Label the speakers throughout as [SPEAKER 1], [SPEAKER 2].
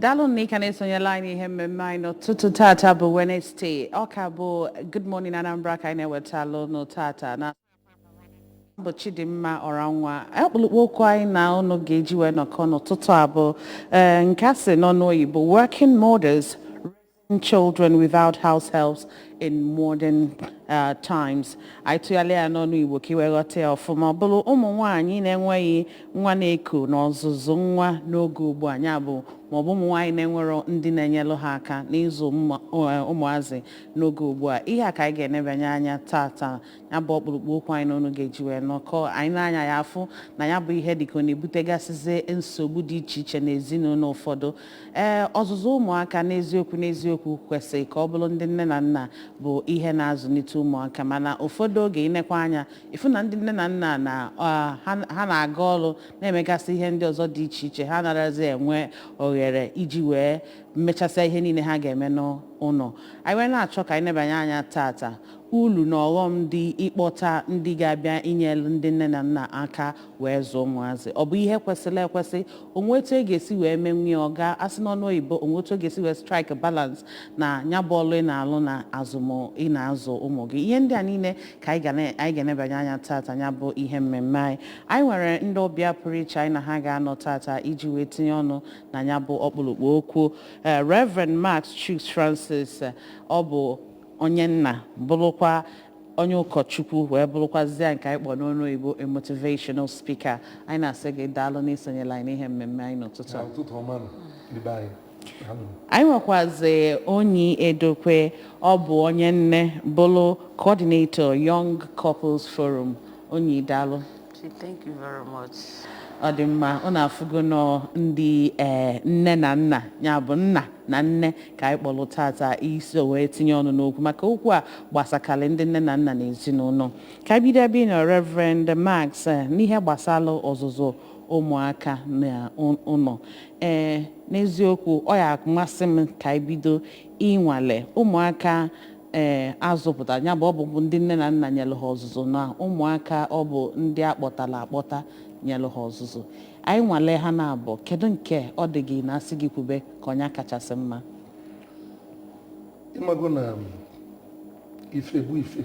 [SPEAKER 1] Daalụ na ị ka na-esonyela anyị n'ihe mmemme anyị n'ụtụtụ tata bụ Wednesday. Ọ ka bụ Good Morning Anambra ka anyị na-ewetalụ n'ụtata na bụ Chidimma Ọranwa. Ọkpụlụkpụ okwu anyị na unu ga-eji wee nọkọ n'ụtụtụ a bụ nke a sị n'ọnụ oyibo, "Working Mothers Raising Children Without House Helps in Modern Times." Anyị tụgharịa ya n'ọnụ Igbo ka i wee ghọta ya ọfụma, ọ bụrụ ụmụ nwaanyị na-enweghị nwa na-eku n'ọzụzụ nwa n'oge ugbu a, ya bụ maọbụ ụmụ nwaanyị na-enwero ndị na-enyelụ ha aka n'ịzụ ụmụazị n'oge ugbu a. Ihe a ka anyị ga-enebanye anya tata, ya bụ ọkpụrụkpụ okwu anyị n'ọnụ ga-eji wee nọkọ. Anyị na-anya ya afụ na ya bụ ihe dịka ọ na-ebutegasịzi nsogbu dị iche iche n'ezinụlọ ụfọdụ. Ee, ọzụzụ ụmụaka, n'eziokwu n'eziokwu, kwesịrị ka ọ bụrụ ndị nne na nna bụ ihe na-azụlite ụmụaka, mana ụfọdụ oge ịnekwa anya ịfụ na ndị nne na nna na ha na-aga ọrụ, na-emegasị ihe ndị ọzọ dị iche iche, ha narazi enwe oghere iji wee mmechasịa ihe niile ha ga-eme n'ụlọ. Anyị wee na-achọ ka anyị nebanye anya tata ulu na ọghọm dị ịkpọta ndị ga-abịa inyelu ndị nne na nna aka wee zụọ ụmụazị. Ọ bụ ihe kwesịrị ekwesị? Onwe etu e ga-esi wee menwie ọga asị n'ọnụ oyibo, onwe otu ọ ga-esi wee strike balance na ya bụ ọlụ ị na-alụ na azụmụ ị na-azụ ụmụ gị? Ihe ndị a niile ka anyị ga-enebanye anya tata, ya bụ ihe mmemme anyị. Anyị nwere ndị ọbịa pụrụ iche anyị na ha ga-anọ tata iji wee tinye ọnụ na ya bụ ọkpụrụkpụ okwu. Reverend Max Chuks Francis, ọ bụ onye nna, bụrụkwa onye ụkọchukwu, wee bụrụkwazie nke anyị kpọrọ n'ọnụ oyibo a motivational speaker. Anyị na-asị gị daalụ n'isonyela anyị n'ihe mmemme anyị n'ụtụtụ a.
[SPEAKER 2] Ụtụtụ ọma nụ, ndị be anyị. Daalụ.
[SPEAKER 1] Anyị nwekwazi Onyi Edokwe, ọ bụ onye nne, bụrụ coordinator Young Couples Forum. Onyi, daalụ.
[SPEAKER 3] Thank you very much.
[SPEAKER 1] Ọ dị mma. Ọ na-afụgo nọ ndị nne na nna, ya bụ nna na nne, ka anyị kpọrọ tata iso wee tinye ọnụ n'okwu, maka okwu a gbasakarị ndị nne na nna na ezinụlọ. Ka anyị bido ebe ị nọ, Reverend Max, n'ihe gbasara ọzụzụ ụmụaka na ụlọ. Ee, n'eziokwu, ọ ya amasị m ka anyị bido ịnwale ụmụaka azụpụtara, ya bụ ọ bụ ndị nne na nna nyere ha ọzụzụ, na ụmụaka ọ bụ ndị akpọtara akpọta nyere ha ọzụzụ. Anyị nwale ha na-abụ, kedu nke ọ dị gị na asị gị kwube ka ọnya kachasị mma?
[SPEAKER 2] Ịmago na ife bụ ife.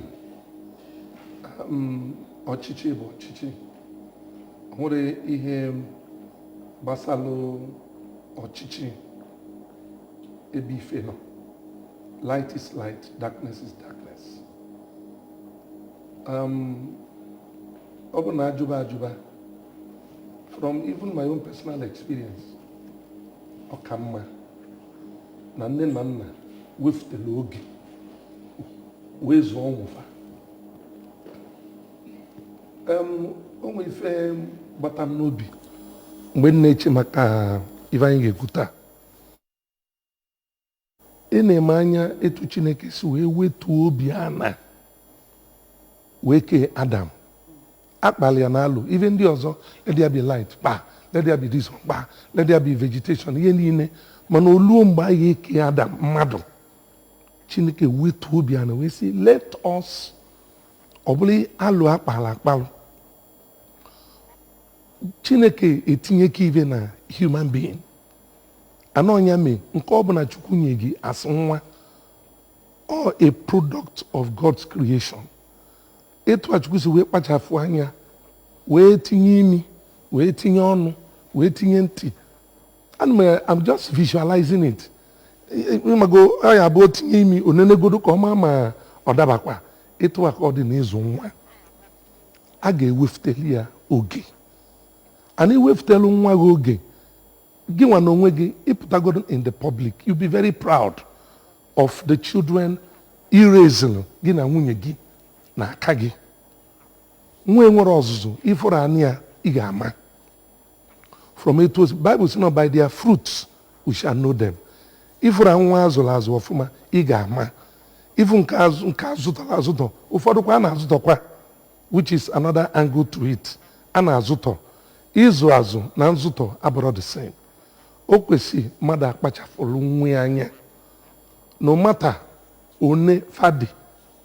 [SPEAKER 2] Ọchịchị bụ ọchịchị. O nwere ihe gbasalụ ọchịchị ebe ife nọ. Light is light, darkness is darkness. Ọ bụ na ajụba ajụba, from even my own personal experience, ọ ka mma na nne na nna wefutela oge wee zụọ ụmụfa. O nwere ife gbata m n'obi mgbe m na-eche maka ife anyị ga-ekwu taa. Ị na-eme anya etu Chineke si wee wetuo obi ana wee kee Adam, akpali ya n'alụ ife ndị ọzọ, let there be light, kpa, let there be this one, kpa, let there be vegetation, ihe niile. Mana oluo mgbe a ga-eke Adam, mmadụ, Chineke wetuo obi ana wee sị, "Let us." Ọ bụrụ alụ akpala akpalụ, Chineke etinyeka ife na human being anọ ya mee nke ọ bụla Chukwu nye gị as nwa, ọ a product of God's creation. Etu a Chukwu si wee kpachapụ anya wee tinye imi, wee tinye ọnụ, wee tinye ntị, ana m, I'm just visualizing it. Ịmago, ọ ya bụ tinye imi onenegodo ka ọ maa ma ọ dabakwa. Etu a ka ọ dị n'ịzụ nwa. A ga-ewefuteli ya oge. A na-ewefutelu nwa gị oge, gị nwa na onwe gị ịpụtagodo in the public, you be very proud of the children irezil gị na nwunye gị na aka gị. Nwa enwere ọzụzụ, ịfụrụ anị ya, ị ga-ama from etu Bible si na by their fruits we shall know them. Ịfụrụ nwa azụrụ azụ ọfụma, ị ga-ama. Ịfụ nke azụ nke azụtọrọ azụtọ, ụfọdụ kwa a na-azụtọkwa, which is another angle to it. A na-azụtọ, ịzụ azụ na nzụtọ abụrụ the same. O kwesị mmadụ akpachapụrụ nwa ya anya. No matter one fadi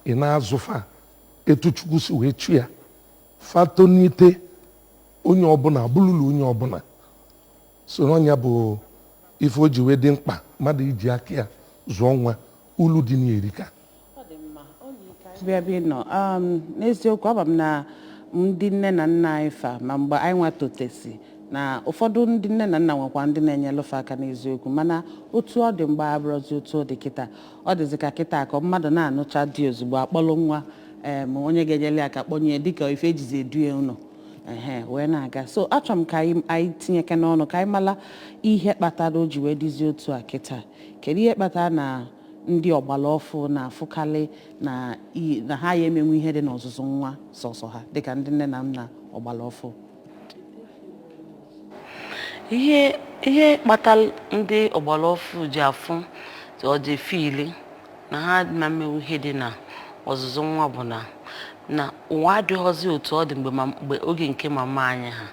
[SPEAKER 2] ị na-azụ fa, etu Chukwu si wee chụ ya, fatonite, onye ọbụla bụlụlụ, onye ọbụla so n'ọnya bụ Ife o ji wee dị mkpa mmadụ iji aka ya zụọ nwa, ulu dị n'erika.
[SPEAKER 1] Bịa bịa nọ n'eziokwu, aba m na ndị nne na nna anyị fa ma mgbe anyị nwa totesi na ụfọdụ ndị nne na nna nwekwa ndị na-enyelụfe aka n'eziokwu, mana otu ọ dị mgbe abụrụzi otu ọ dị kịta. Ọ dịzị ka kịta ka mmadụ na-anụcha dị ozugbo, akpọlụ nwa onye ga-enyere ya aka kpọnye dịka ife ejizi edue ụlọ ehe wee na-aga. So achọrọ m ka anyị tinyeke n'ọnụ ka anyị mara ihe kpatara o ji wee dịzi otu a kịta. Kedu ihe kpatara na ndị ọgbara ọfụ na-afụkarị na ha ya emenwu ihe dị n'ọzụzụ nwa sọsọ ha dịka ndị nne na nna ọgbara ọfụ?
[SPEAKER 3] Ihe kpatara ndị ọgbara ọfụ ji afụ ọ dị feel na ha ma mmenwu ihe dị na ọzụzụ nwa bụ na ụwa adịghọzi otu ọ dị mgbe oge nke mama anyị ha.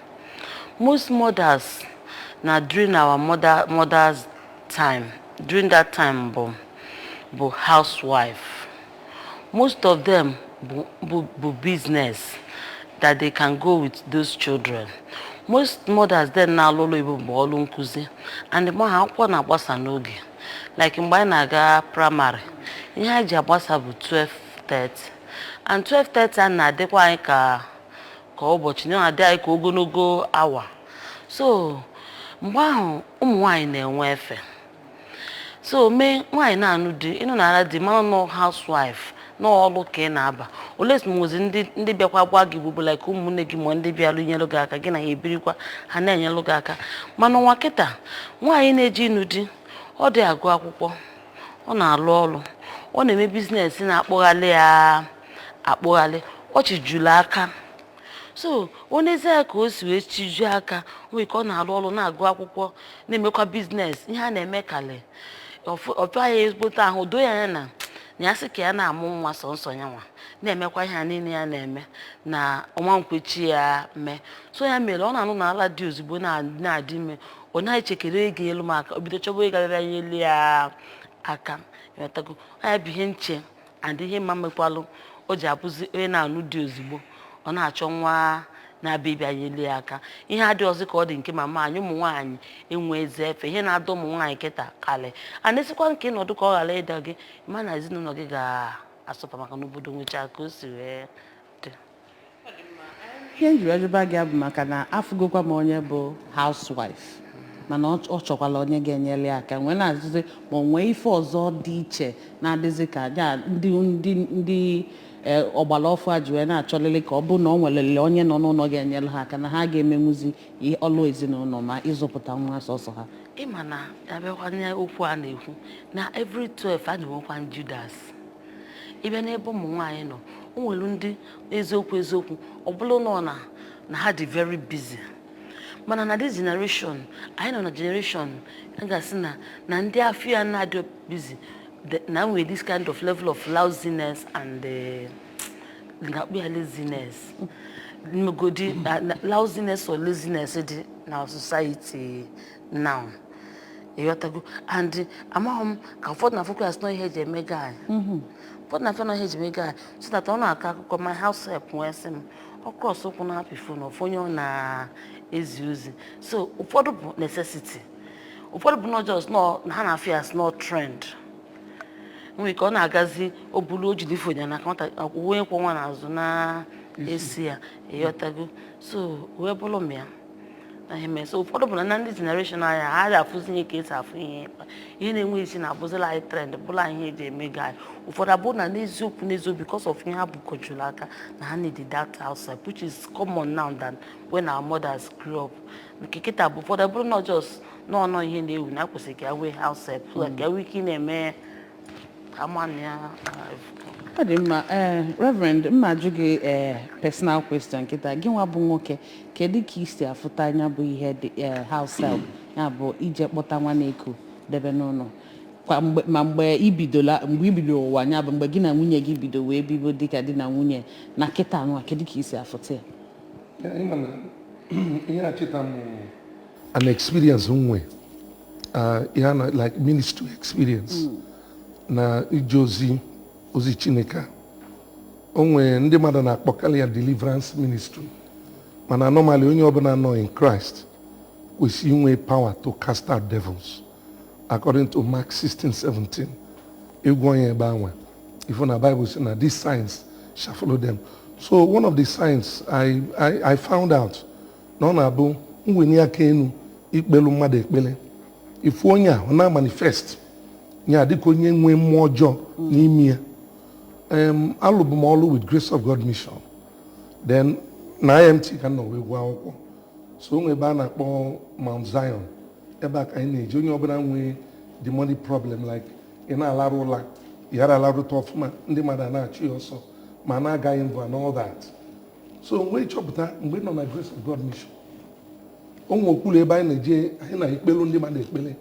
[SPEAKER 3] Most mothers na during our mothers time, during that time bụ housewife. Most of them bụ business that they can go with those children. Most mothers then na-alụ ụlọ ibu bụ ọlụ nkụzi, and mgbe ha akwụkwọ na-agbasa n'oge, like mgbe anyị na-aga primary, ihe anyị ji agbasa bụ 12:30, and 12:30 a na-adịkwa anyị ka ụbọchị na-adị anyị ka ogologo awa. So mgbe ahụ ụmụ nwaanyị na-enwe efe, so mee nwaanyị na-anụ di, ịnụ na di, mara nọ housewife n'ọlụ ka ị na-aba olesi nwezi ndị bịakwa gwa gị gbogbo, like ụmụnne gị ma ndị bịara nyere gị aka, gị na ha ebirikwa, ha na-enyelụ gị aka. Mana nwa kịta, nwaanyị na-eji ịnụ di, ọ dị agụ akwụkwọ, ọ na-alụ ọrụ, ọ na-eme business, na-akpọghalị ya akpọghalị, ọ chijulu aka. So onyezie ya ka o si wee chijuo aka nwee ka ọ na-alụ ọrụ, na-agụ akwụkwọ, na-emekwa business, ihe a na-eme kalị ọfịa ya ezigbote ahụ doo ya anya na ya sị ka ya na-amụ nwa sọnsọ ya nwa na-emekwa ihe a niile ya na-eme na ọnwa nkwechi ya mee. So ya mere ọ na-anụ n'ala dị ozugbo na-adị ime, ọ na-echekere ego elu maka o bido chọba ego abịa nyelu ya aka. Ịghọtago? Ọ ya bụ ihe nche and ihe mma mekwalụ o ji abụzi onye na-anụ dị ozugbo, ọ na-achọ nwa na-abịa ịbịa nyelu ya aka. Ihe adịghị ọzọ ka ọ dị nke mama anyị. Ụmụ nwaanyị enwe eze efe, ihe na-adọ ụmụ nwaanyị kịta kalị a na-esikwa nke ịnọdụ ka ọ ghara ịda gị ma na ezinụlọ gị ga-asọpa, maka na obodo nwechaa ka o si wee dị.
[SPEAKER 1] Ihe m jiri ajụba gị bụ maka na afụgokwa m onye bụ housewife, mana ọ chọkwala onye ga-enyere ya aka, nwee na-azụzi ma o nwee ife ọzọ dị iche na-adịzi ka ya ndị ọgbara ọfụ a ji wee na-achọlịlị ka ọ bụ na ọ nwelele onye nọ n'ụlọ ga-enyere ha aka na ha ga-emenwuzi ihe ọlụ ezinụlọ ma ịzụpụta nwa sọsọ ha.
[SPEAKER 3] Ịma na abịakwa okwu a na-ekwu na every 12 a na-enwekwa Judas. Ịbịa n'ebe ụmụ nwaanyị nọ, o nwere ndị eziokwu eziokwu ọ bụrụ na ọ na ha dị very busy, mana na this generation anyị nọ na generation a ga-asị na ndị afọ ya na-adị busy na nwere this kind of level of lousiness and na-akpụ ya laziness mmegodi lousiness or laziness dị na society now. Ịghọtago? And amaghị m ka ụfọdụ na-afụkwa ya sị na ihe eji eme guy, ụfọdụ na-afịa na ihe eji eme guy, so that ọ na-akọ akụkọ. My house help nwee sị m ọ cross ụkwụ na-apị phone ofu onye ọ na-ezi ozi. So ụfọdụ bụ necessity, ụfọdụ bụ not just na ha na-afịa as not trend. Nwere ka ọ na-agazi o bulu o jiri phone ya n'aka nwata onye kwọ nwa n'azụ na-esi ya. Ịghọtago? So wee bụrụ m ya na ihe mere. So ụfọdụ bụ na ndị generation anyị ha ga-afụzi ihe ka esi afụ ihe ihe na-enwe isi na-abụzila anyị trend, bụrụ anyị ihe eji eme guy. Ụfọdụ abụrụ na n'eziokwu n'eziokwu, because of ihe ha bukọjuru aka na ha need that house help, which is common now than when our mothers grew up. Nke kịta bụ ụfọdụ abụrụ not just n'ọnọ ihe na-ewu na kwesịrị ka ya nwee house help so that ka ya nwee ike ị na-eme ka ama na ya.
[SPEAKER 1] Ọ dị mma. Ee, Reverend, mma ajụ gị personal question kịta. Gị nwa bụ nwoke, kedu ka i si afụta anya bụ ihe dị house help, ya bụ ije kpọta nwa na-eku debe n'ụlọ kwa mgbe, ma mgbe ibidola, mgbe ibido ụwa, ya bụ mgbe gị na nwunye gị bido wee bibo dịka di na nwunye, na kịta nwa, kedu ka i si afụta ya?
[SPEAKER 2] Ya, ịma na ihe a cheta m an experience m nwe, ihe a na like ministry experience na ije ozi Chineke a. O nwere ndị mmadụ na-akpọkarị ya deliverance ministry, mana normally onye ọbụla nọ in Christ kwesịrị inwe power to cast out devils. According to Mark 16, 17. Egwu onye ebe anwa. If na Bible say na these signs shall follow them. So one of the signs I found out na ọ na-abụ mwenye aka enu ikpelu mmadụ ekpele. Ifu onye a ọ na-manifest ya dịka onye nwe mmụọ ọjọọ n'ime ya. Alụbụ m ọlụ with Grace of God Mission. Then na IMT ka m nọ wee gụọ akwụkwọ. So o nwere ebe a na-akpọ Mount Zion. Ebe a ka anyị na-eji onye ọbụla nwee demonic problem, like ị na-alarụ ụla, ị ghara alarụta ọfụma, ndị mmadụ a na-achụ ya ọsọ ma na-agaghị mbụ and all that. So wee chọpụta mgbe ị nọ na Grace of God Mission, o nwe okpuru ebe anyị na-eje, anyị na-ekpelu ndị mmadụ ekpele,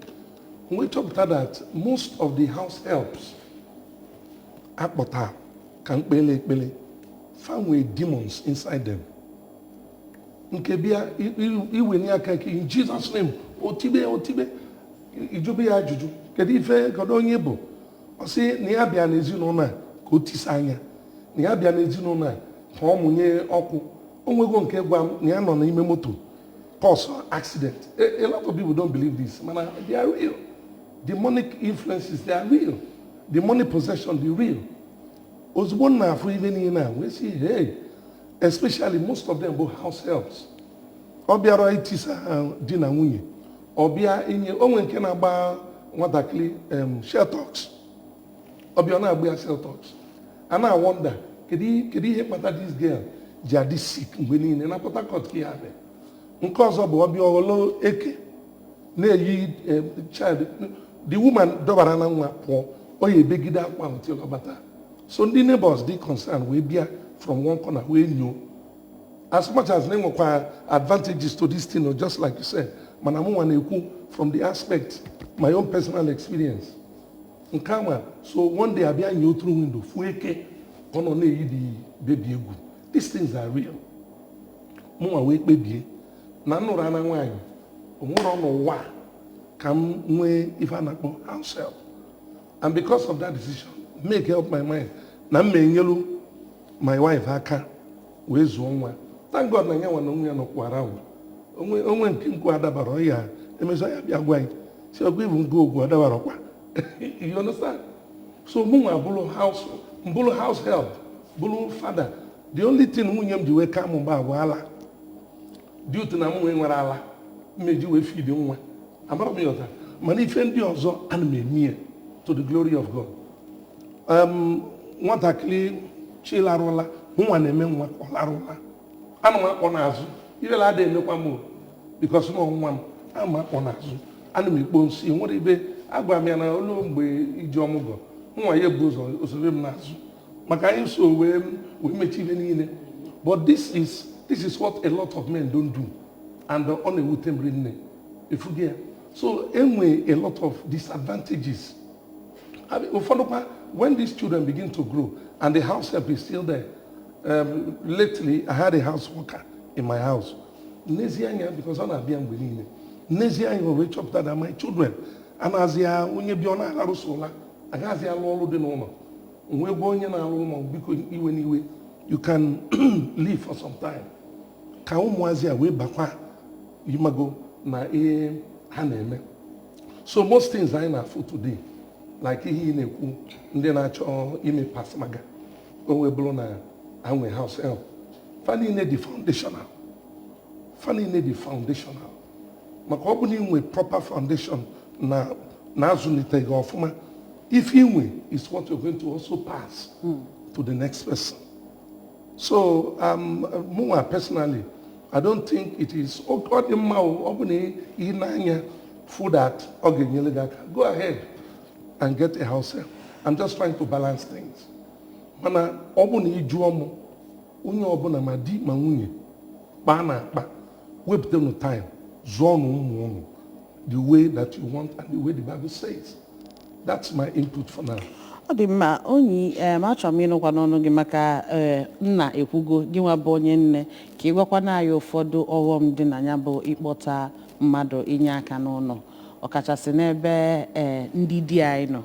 [SPEAKER 2] wee chọpụta that most of the house helps akpọta ka mkpele ekpele fa nwee demons inside them. Nke bịa iwenye aka nke "In Jesus' name," otibe otibe, ijube ya ajụjụ, kedu ife, kedu onye bụ? Ọ sị na ya bịa n'ezinụlọ a ka o tisa anya, na ya bịa n'ezinụlọ a ka ọ mụnye ọkụ. O nwego nke gwa m na ya nọ n'ime moto cause accident. A lot of people don't believe this, mana they are real. Demonic influences, they are real. Demonic possession, they real. Ozugbo m na-afụ ibe niile a, wee sị, hey, especially most of them bụ house helps. Ọ bịara itisa ha di na nwunye, ọ bịa inye onwe nke na-agba nwatakịrị Shelltox, ọ bịa ọ na-agba ya Shelltox. A na-awonder kedu ihe kpata this girl ji adị sick mgbe niile na Port Harcourt ka ya bịa. Nke ọzọ bụ ọbịa ọghọlọ eke na-eyi child. The woman dọbara na nwa pụọ, ọ ya ebegide akwa until ọ bata. So ndị neighbors dị concerned wee bịa from one corner wee nyoo. As much as na enwekwa advantages to this thing, just like you said, mana mụnwa na-ekwu from the aspect my own personal experience nke anwa. So one day abịa nyoo through window, fuo eke ka ọ nọ na-eyi the baby egwu. These things are real. Mụnwa wee kpebie na nnụrụ ana nwaanyị o nwere n'ụwa a ka m nwee ife a na-akpọ house help. And because of that decision, make up my mind na m ma enyelu my wife aka wee zụọ nwa. Thank God na ya nwa na onwe ya nọkwa around. Onwe nke nkwu adabara ọ ya emezi ya bịa gwa anyị si ọgwa ibu nke ogwu adabara kwa, you understand? So mụ nwa bụrụ house, bụrụ house help, bụrụ father. The only thing nwunye m ji wee ka m mgbe abụ ala dị otu na m nwee nwere ala mmeji wee feed nwa. Amara m ya ọta, mana ife ndị ọzọ ana m eme ya to the glory of God. Nwatakịrị chilarụla nwa na-eme nwa ka ọ larụla, ana m akpọ n'azụ ibela ada emekwa m o, because na nwa m ana m akpọ n'azụ, ana m ekpo nsị nwere ibe agwa m ya na olu mgbe iji ọmụgwọ nwa ya ebu ụzọ osobe m n'azụ maka anyị so wee mechie ibe niile. But this is what a lot of men don't do, and ọ na-ewute m rinne efuge ya. So enwe a lot of disadvantages. Ụfọdụ kwa, when these children begin to grow and the house help is still there. Lately I had a house worker in my house. N'ezie anya, because ọ na-abịa mgbe niile, n'ezie anya o wee chọpụta na my children anaghịzi ya onye bịa ọ na-alarụso ụla, agaghịzi alụ ọrụ dị n'ụlọ. Nwee gwa onye na-alụ ụlọ, biko, iwe n'iwe, you can leave for some time ka ụmụazị a wee bakwa imago na ihe ha na-eme. So most things anyị na-afụ today, like ihe ị na-ekwu, ndị na-achọ ime pasmaga, o wee bụrụ na ha nwee house help, fa niile dị foundational, fa niile dị foundational, maka ọ bụ na inwe proper foundation na na-azụlite gị ọfụma, ife inwe is what you're going to also pass to the next person. So mụnwa personally, I don't think it is ọ dị mma o. Ọ bụ na ị na-anya fụ that ọ ga-enyere gị aka, go ahead and get a house help. I'm just trying to balance things. Mana ọ bụ na ị jụọ m, onye ọbụla, ma di ma nwunye, kpaa na akpa, wepụtanụ time zụọnụ ụmụ ụnụ the way that you want and the way the Bible says. That's my input for now.
[SPEAKER 1] Ọ dị mma, onyi em achọrọ m ịnụkwa n'ọnụ gị maka ee nna ekwugo gị nwa bụ onye nne ka ị gwakwana anyị ụfọdụ ọghọm dị na ya bụ ịkpọta mmadụ inye aka n'ụlọ, ọkachasị n'ebe ee ndị di anyị nọ.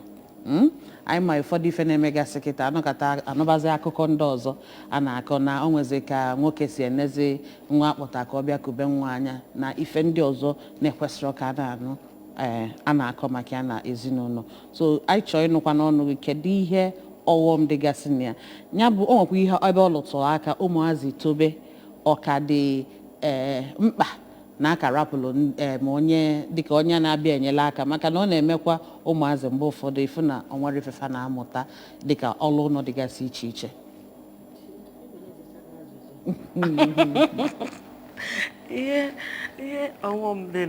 [SPEAKER 1] Anyị ma ụfọdụ ife na-emegasị kịta, anọkata anụbazi akụkọ ndị ọzọ a na-akọ na o nwezi ka nwoke si enezi nwa akpọta ka ọ bịa kube nwa anya na ife ndị ọzọ na-ekwesịrị ka a na-anụ. A na-akọ maka ya na ezinụlọ, so anyị chọọ ịnụkwa n'ọnụ gị kedu ihe ọghọm dịgasị na ya. Ya bụ, o nwekwa ihe ebe ọ lụtụrụ aka, ụmụazị tobe, ọka dị mkpa na aka rapụlụ ma onye dịka onye na-abịa enyela aka, maka na ọ na-emekwa ụmụazị mgbe ụfọdụ ịfụ na o nwere ifefa na-amụta dịka ọlụ ụlọ dịgasị iche iche.
[SPEAKER 3] Ihe ọghọm dị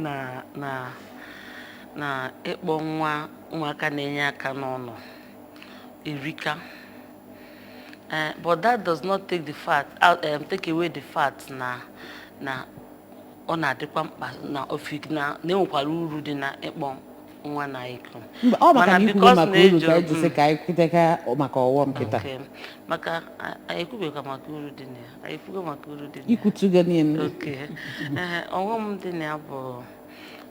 [SPEAKER 3] na ịkpọ nwa ụmụaka na-enye aka n'ụlọ erika. But that does not take the fact out, take away the fact na ọ na-adịkwa mkpa na ofik na enwekwara uru dị na ịkpọ nwa na iko.
[SPEAKER 1] Mba, ọ maka
[SPEAKER 3] Mana
[SPEAKER 1] na ikwugo
[SPEAKER 3] because
[SPEAKER 1] maka
[SPEAKER 3] na
[SPEAKER 1] uru ka
[SPEAKER 3] ejuru-
[SPEAKER 1] anyị ji sị ka anyị kwuteka maka ọghọm kịta.
[SPEAKER 3] Okay. Maka anyị ekwubekwa maka uru dị na ya, anyị ekwugo maka uru dị na ya.
[SPEAKER 1] Ikwutugo niile.
[SPEAKER 3] Okay. Ee, ọghọm dị na ya bụ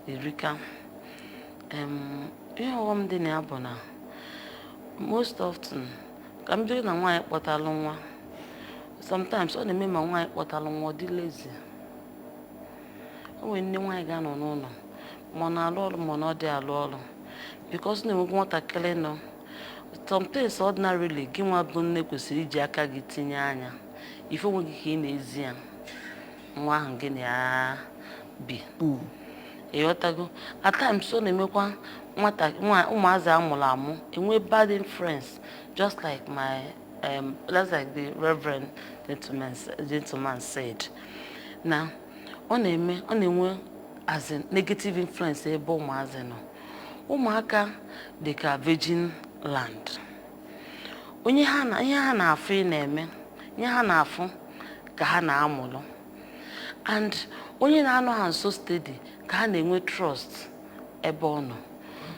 [SPEAKER 3] erika. Ihe ọghọm dị na ya bụ na most often, ka m bido na nwaanyị kpọtalụ nwa, sometimes ọ na-eme ma nwaanyị kpọtalụ nwa ọ dị lazy. O nwere nne nwaanyị ga-anọ n'ụlọ, ma ọ na-alụ ọrụ ma ọ na ọ dị alụ ọrụ, because na-enwekwa nwatakịrị nọ. Sometimes ordinarily gị nwa bụ nne kwesịrị iji aka gị tinye anya ife onwe gị ka ị na-ezi ya nwa ahụ gị na ya bi. Ịghọtago? At times ọ na-emekwa nwata nwa ụmụazị amụrụ amụ enwe bad influence, just like the reverend gentleman said, na ọ na-eme ọ na-enwe as in negative influence ebe ụmụazị nọ. Ụmụaka dị ka virgin land. Onye ha na ihe ha na-afụ ị na-eme, ihe ha na-afụ ka ha na-amụrụ, and onye na-anọ ha nso steady ka ha na-enwe trust ebe ọ nọ.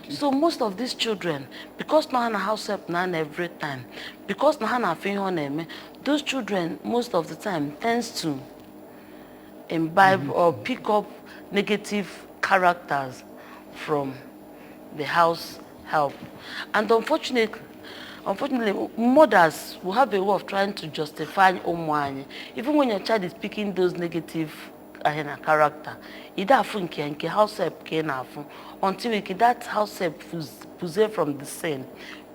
[SPEAKER 3] So most of these children, because na ha na house help na every time, because na ha na-afụ ihe ọ na-eme, those children most of the time tends to imbibe or pick up negative characters from the house help. And unfortunately, mothers will have a way of trying to justify ụmụ anyị. Even when your child is picking those negative ahịa character, ị da afụ nke house help ka ị na-afụ until ike that house help pụzie from the scene.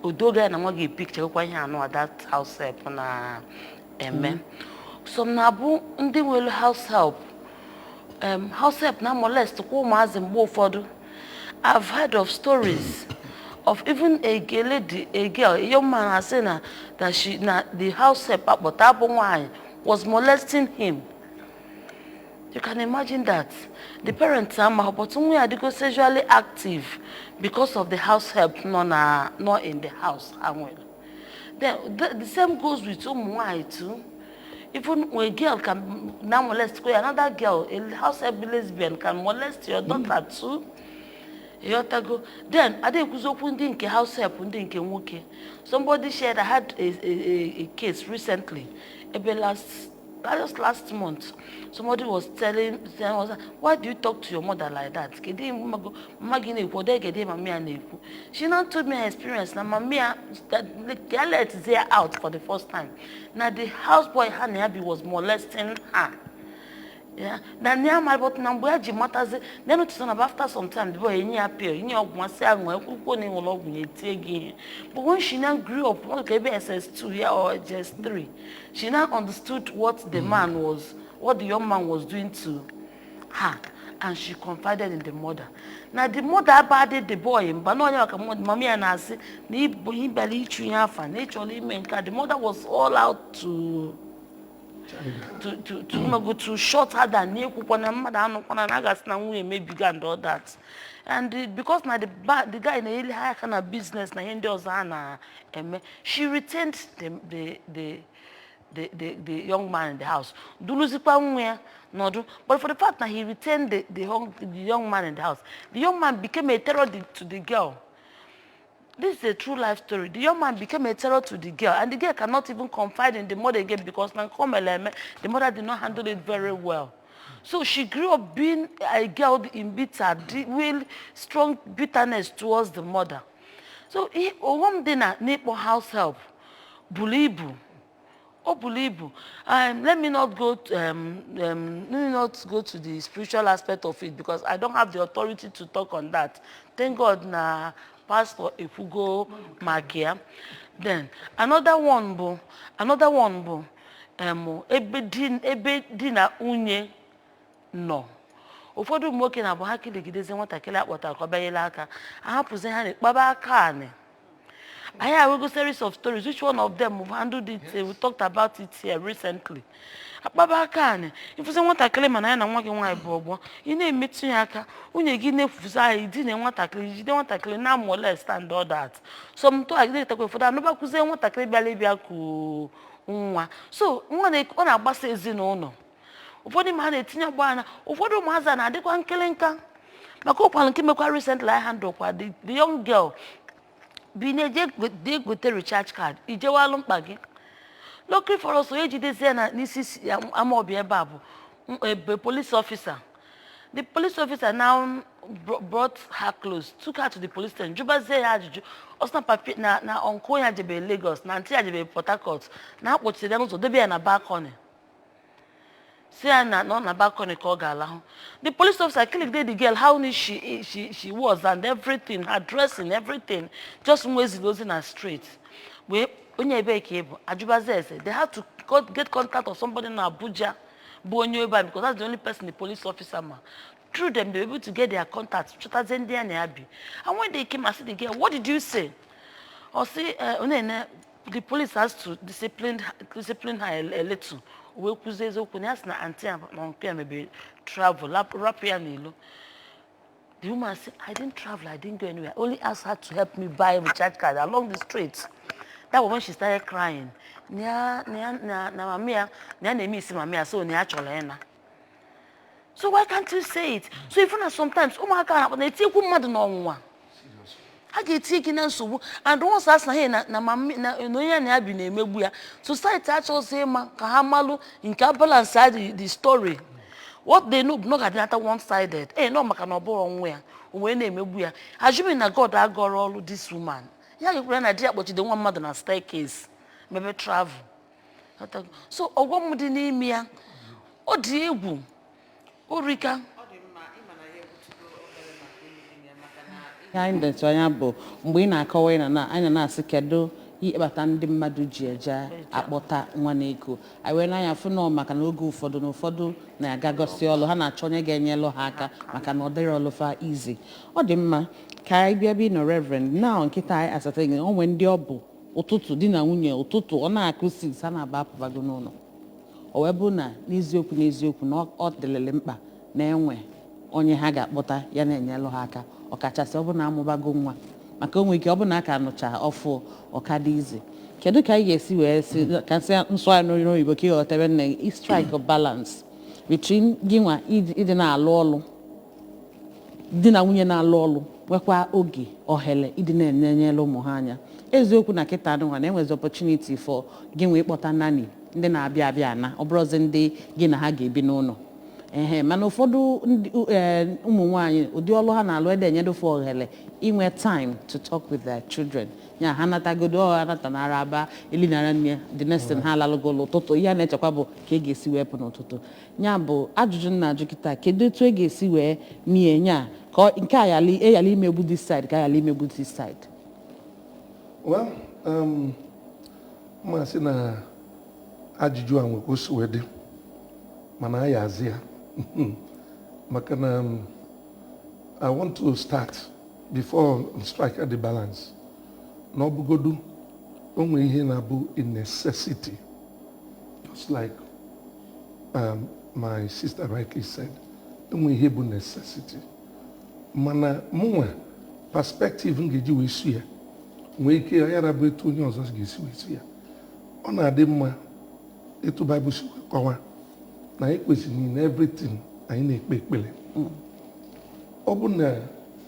[SPEAKER 3] Odoga na nwa gị picture kwa ihe anụ a that house help na-eme. Some na-abụ ndị nwere house help, house help na molest kwa ụmụazị mgbe ụfọdụ. I've heard of stories of even a lady, a girl, a young man asị na that she na the house help akpọta abụ nwaanyị was molesting him. You can imagine that. The parents ama, but nwa ya adịgo sexually active because of the house help nọ na nọ in the house ha nwere. Then the same goes with ụmụ nwaanyị too. Even when a girl can now molest another girl, a house help lesbian can molest your daughter too. Ịghọtago? Then ada ekwuzi okwu ndị nke house help ndị nke nwoke. Somebody shared, I had a case recently, ebe last just last month, somebody was telling was, "Why do you talk to your mother like that? Kedu ihe mama gị na-ekwu? Ọ dịghị kedu mama ya na-ekwu?" She now told me her experience na mama ya that ya let her out for the first time na the houseboy ha na ya bi was molesting her. Yeah. Na ya ma, but na mgbe ya ji matazi na notice na after some time the boy enye ya pill, enye ya ọgwụ, masị ya ṅụọ, ekwukwo na ịṅụrụ ọgwụ ya etie gị ihe. But when she now grew up, ọ ka ebe SS2 ya or JS3, she now understood what the man was what the young man was doing to her, and she confided in the mother. Na the mother abadị the boy mba na onye maka mama ya na-asị na ịbụ ịbịara ịchụ ya afa na ịchọrọ ime nke a. The mother was all out to to shut her down, na ekwukwana na mmadụ anụkwana na a ga-asị na nwunye emebiga and all that. And because na the guy na-ele ha aka na business na ihe ndị ọzọ ha na-eme, she retained the young man in the house, duluzikwa nwa ya nọdụ. But for the fact that he retained the young man in the house, the young man became a terror to the girl. This is a true life story. The young man became a terror to the girl, and the girl cannot even confide in the mother again because na nke o mere eme, the mother did not handle it very well. So she grew up being a girl in bitter, real strong bitterness towards the mother. So ọghọm dị na n'ịkpọ house help buru ibu. O buru ibu. Let me not go to the spiritual aspect of it because I don't have the authority to talk on that. Thank God na pastor ekwugo maka ya. Then another one bụ ebe di na nwunye nọ. Ụfọdụ ụmụ nwoke na-abụ ha kiligidezi nwatakịrị akpọtara ka ọ bịanyere aka, ahapụzi ha na-ekpaba aka anị. Anyị ahụgo series of stories, which one of them we've handled it, we talked about it here recently. Akpaba aka anị, ịfụzi nwatakịrị, mana ya na nwa gị nwaanyị bụ ọgbọ, ị na-emetụ ya aka, nwunye gị na-efuzi anyị dine nwatakịrị, jide nwatakịrị na molest and all that. Some to agịdịtakwa ụfọdụ anụbakwuzie nwatakịrị bịara ịbịa ku nwa. So nwa ọ na-agbasa ezinụlọ. Ụfọdụ ma ha na-etinye ọgbaghara, ụfọdụ ụmụazị a na-adịkwa nkịlịnka maka ụkwalụ nke mekwa recently. I handle kwa the young girl bi na-eje gote recharge card, ijewalụ mkpa gị. Luckily for us, onye jidezie na n'isi amaọbịa ebe a bụ ebe police officer. The police officer now brought her close, took her to the police station, jụbazie ya ajụjụ. Ọ sị na papi na uncle ya jebe Lagos, na aunty ya jebe Port Harcourt, na akpọchiri ya n'ụzọ, debe ya na balcony, si ya na nọ na balcony ka ọ ga-alahụ. The police officer clicked the girl, how neat she was and everything, her dressing, everything, just nweziri ozi na street wee onye ebe ka ị bụ ajụbazi ese. They had to get contact of somebody na Abuja bụ onye ebe a, because that's the only person the police officer ma. Through them, they were able to get their contact, chọtazie ndị ya na ya bi. And when they came and see the girl, "What did you say?" Or say, onene, the police has to discipline her a little. Wee kwuzie eziokwu na ya sị na aunty ya na uncle ya mebiri travel, rapụ ya n'ilo. The woman said, "I didn't travel, I didn't go anywhere. I only asked her to help me buy recharge card along the street." That was when she started crying. Na mami ya, na ya na-eme isi mami ya, so na ya chọrọ ịna. So why can't you say it? So even na sometimes ụmụaka na-akpọ na-etinyekwu mmadụ n'ọnwụnwa. Ha ga-etinye gị na nsogbu. And once asị na hey, na mami na onye ya na ya bi na-emegbu ya, society achọghịzị ịma ka ha malụ nke a balance the story. What they know bụ na ọ ga-adịnata one sided. Ee, nọ maka na ọ bụrụ nwa ya o wee na-emegbu ya, assuming na God agọrọ ọrụ this woman ya ga-ekwere na di ya kpọchide nwa mmadụ na staircase mebe travel. So ọghọm dị n'ime ya, ọ dị egwu orika.
[SPEAKER 1] Ihe anyị na-etu anya bụ mgbe ị na-akọwa, ị na anyị na-asị kedu ihe kpata ndị mmadụ ji eje akpọta nwa n'ego. Anyị wee n'anya fụ nọ maka na oge ụfọdụ na ụfọdụ na-agagosi ọlụ, ha na-achọ onye ga-enyelụ ha aka maka na ọ dịrị ọlụfa izi. Ọ dị mma ka anyị bịa bi nọ Reverend now. Nkịta anyị asata gị onwe ndị ọ bụ ụtụtụ di na nwunye, ụtụtụ ọ na-akụ 6, ha na-aba apụbago n'ụlọ. O wee bụ na n'eziokwu n'eziokwu na ọ dịlịrị mkpa na enwe onye ha ga-akpọta ya na-enyelụ ha aka, ọkachasị ọ bụ na amụbago nwa, maka o nwere ike ọ bụ na aka nụcha ọfụ ọka dị izi. Kedu ka anyị ga-esi wee si ka nsị nsọ ya n'oyibo ka ịghọta ebe nne strike balance between gị nwa ịdị na-alụ ọlụ, di na nwunye na-alụ ọlụ, nwekwa oge ohere ịdị na-enyere ụmụ ha anya? Eziokwu na kịta nwa na enwezi opportunity for gị nwee ịkpọta nanny, ndị na-abịa abịa na ọ bụrụzi ndị gị na ha ga-ebi n'ụlọ ehe. Mana ụfọdụ ndị ụmụ nwaanyị, ụdị ọlụ ha na-alụ ede enyedofe ohere inwe time to talk with their children. Ya ha natagodo, ọ ha natanara aba elinara nne, the next thing ha alalụgolo. Ụtụtụ ihe a na-echekwa bụ ka e ga-esi wee pụ n'ụtụtụ. Ya bụ ajụjụ m na-ajụ kịta: kedu etu e ga-esi wee mie nya ka nke a yala eyala imegbu this side, ka yala imegbu this side?
[SPEAKER 2] Well, mmasị na ajụjụ a nwekwa o si wee dị, mana a ya azị ya maka na I want to start before I strike at the balance na ọ bụgodu o nwere ihe na-abụ a necessity, just like my sister rightly said, enwe ihe bụ necessity, mana mụnwa perspective m ga-eji wee su ya nwee ike ya bụ etu onye ọzọ ga-esi wee su ya. Ọ na-adị mma etu Bible si wee kọwa na anyị kwesịrị in everything anyị na-ekpe ekpere. Ọ bụ na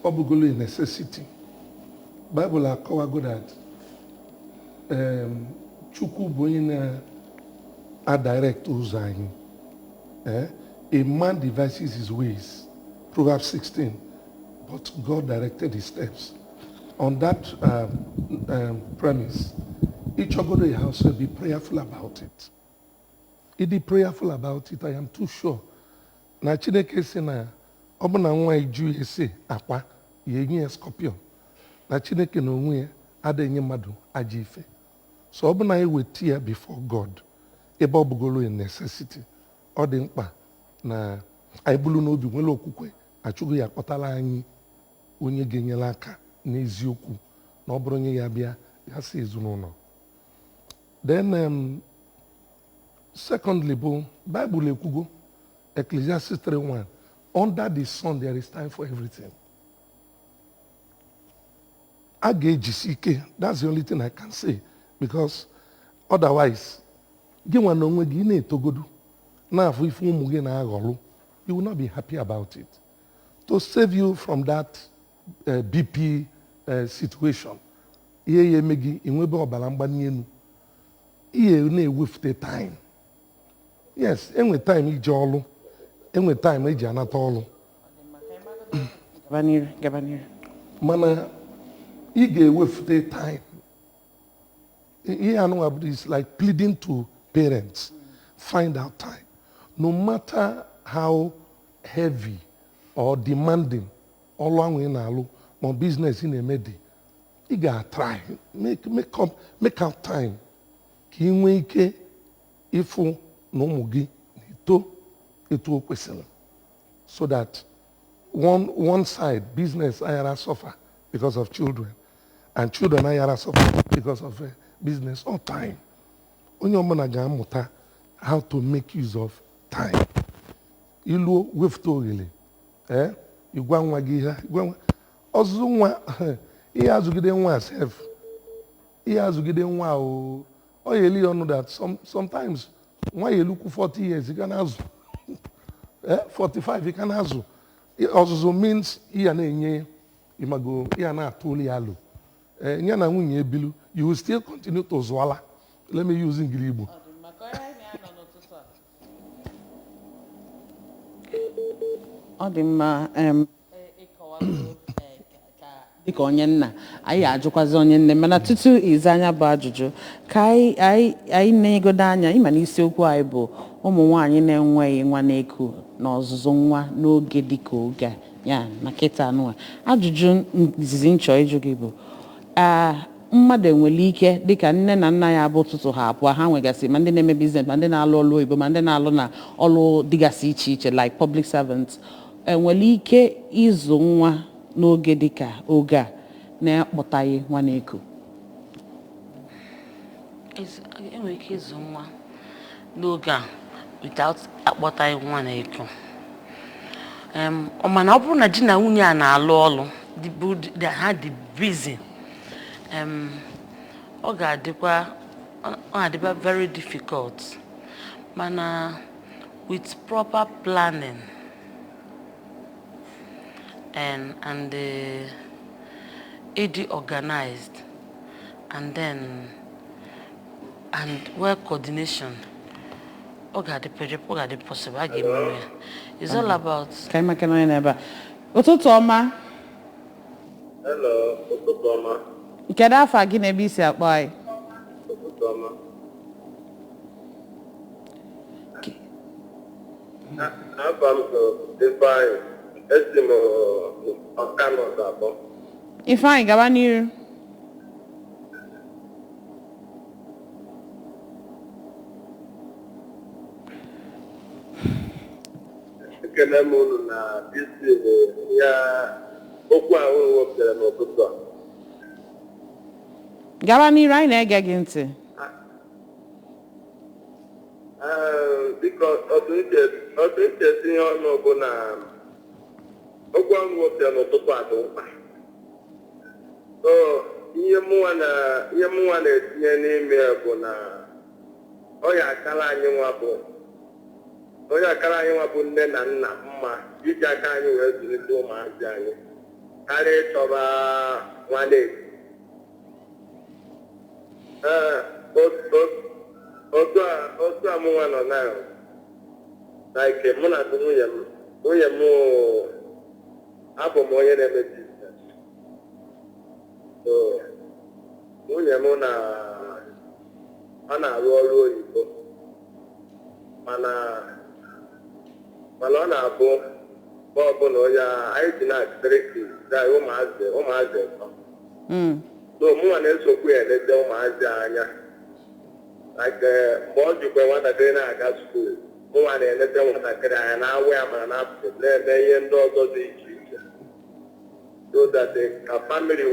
[SPEAKER 2] ọ bụgolo a necessity, Bible akọwago that Chukwu bụ onye na-adirect ụzọ anyị. Eh? A man devises his ways, Proverbs 16, but God directed his steps. On that premise, Ịchọgodo ya house help, be prayerful about it. Ịdị prayerful about it, I am too sure na Chineke si na ọ bụ na nwa iju ya esi akwa ya enye ya scorpion, na Chineke na onwe ya adịghị enye mmadụ ajọ ife. So ọ bụ na eweta ya before God, ebe ọ bụgoro a necessity, ọ dị mkpa na anyị bụrụ n'obi nwere okwukwe na Chukwu ya akpọtala anyị onye ga-enyere aka n'eziokwu, na ọ bụrụ onye ya bịa ya si ezinụlọ. Then secondly bụ Bible ekwugo, Ecclesiastes 3:1, under the sun there is time for everything. A ga-ejisi ike. That's the only thing I can say, because otherwise gị nwa na onwe gị ị na-etogodu na-afụ ife ụmụ gị na-aghọrọ, you will not be happy about it. To save you from that BP situation, ihe ya eme gị enwebe ọbara mgbali elu, ihe na-ewefute time. Yes, enwe time ije ọlụ, enwe time eji anata ọlụ.
[SPEAKER 1] Gaba n'iru, gaba n'iru.
[SPEAKER 2] Mana ị ga-ewefute time. Ihe anụnwa bụ is like pleading to parents, find out time, no matter how heavy or demanding ọlụ ahụ ị na-alụ ma business ị na-eme dị, ị ga-try make out time ka ị nwee ike ịfụ na ụmụ gị na-eto etu o kwesịrị, so that one side business ayara suffer because of children, and children ayara suffer because of business or time. Onye ọbụla ga-amụta how to make use of time. Iluo wefute oghere, ee, ịgwa nwa gị ihe, gwa nwa ọzụzụ nwa, ihe azụgide nwa sef, ihe azụgide nwa o, ọ ya eli ya ọnụ that sometimes nwa ya elukwu 40 years ị ga na-azụ, 45 ị ka na-azụ. Ọzụzụ means ihe na-enye ịmago, ihe na-atụ olu ya alụ, ya na nwunye ebilu, you will still continue to zụala. Let me use ngili Igbo.
[SPEAKER 1] Ọ dị mma. Dịka onye nna, anyị ajụkwazi onye nne, mana tutu ize anya bụ ajụjụ ka anyị na-egodo anya ịma na isiokwu anyị bụ ụmụ nwaanyị na-enweghị nwa na-eku na ọzụzụ nwa n'oge dịka oge a, ya na kịta anụwa. Ajụjụ izizi nchọ ịjụ gị bụ, mmadụ enwere ike dịka nne na nna ya bụ ụtụtụ ha abụọ ha nwegasị, ma ndị na-eme business, ma ndị na-alụ ọlụ oyibo, ma ndị na-alụ na ọlụ dịgasị iche iche like public servants, enwere ike ịzụ nwa n'oge dịka oge a na-akpọtaghị nwa na-eku?
[SPEAKER 3] Enwere ike ịzụ nwa n'oge a without akpọtaghị nwa na-eku. Mana ọ bụrụ na di na nwunye a na-alụ ọlụ ha dị busy, ọ ga-adịkwa, ọ ga-adịkwa very difficult, mana with proper planning and ịdị organized and then and well coordination, ọ ga-adị ọ ga-adị possible, a ga-emenwe ya. It's all about
[SPEAKER 1] Ka anyị maka na onye n'ebe a. Ụtụtụ ọma.
[SPEAKER 4] Hello, ụtụtụ ọma.
[SPEAKER 1] Kedu afa gị na ebe isi akpọ anyị?
[SPEAKER 4] Ụtụtụ ọma. Afa m bụ Ifeanyị. Esi m Ọka Nọt abụọ.
[SPEAKER 1] Ifeanyị, gaba n'iru.
[SPEAKER 4] Ekele m unu na isi ya okwu ahụ unu wepụtara n'ụtụtụ a.
[SPEAKER 1] Gaba n'iru, anyị na-ege gị ntị.
[SPEAKER 4] Ee, biko, otu uche tinye ọnụ bụ na okwu ahụ unu wepụtara n'ụtụtụ a dị mkpa. So ihe mụnwa na-etinye n'ime ya bụ na ọ ya akara anyị nwa bụ onye akara anyị nwa bụ nne na nna mma iji aka anyị wee zụlite ụmụazị anyị karịa ịchọba nwanne. Ee, otu a mụnwa nọ na like mụ na nwunye m, abụ m onye na-eme business, so nwunye m na Ọ na-arụ ọrụ oyibo, mana ọ na-abụ mgbe ọbụla onye anyị ji na-atịrị ụmụazị ụmụazị ịtọ. So mụnwa na-esokwu ya eleta ụmụazị anya. Like, mgbe ọ jikwa nwatakịrị na-aga school, mụnwa na-eleta nwatakịrị anya, na-awụ ya ma na-apụ na-eme ihe ndị ọzọ dị iche iche, so that ka family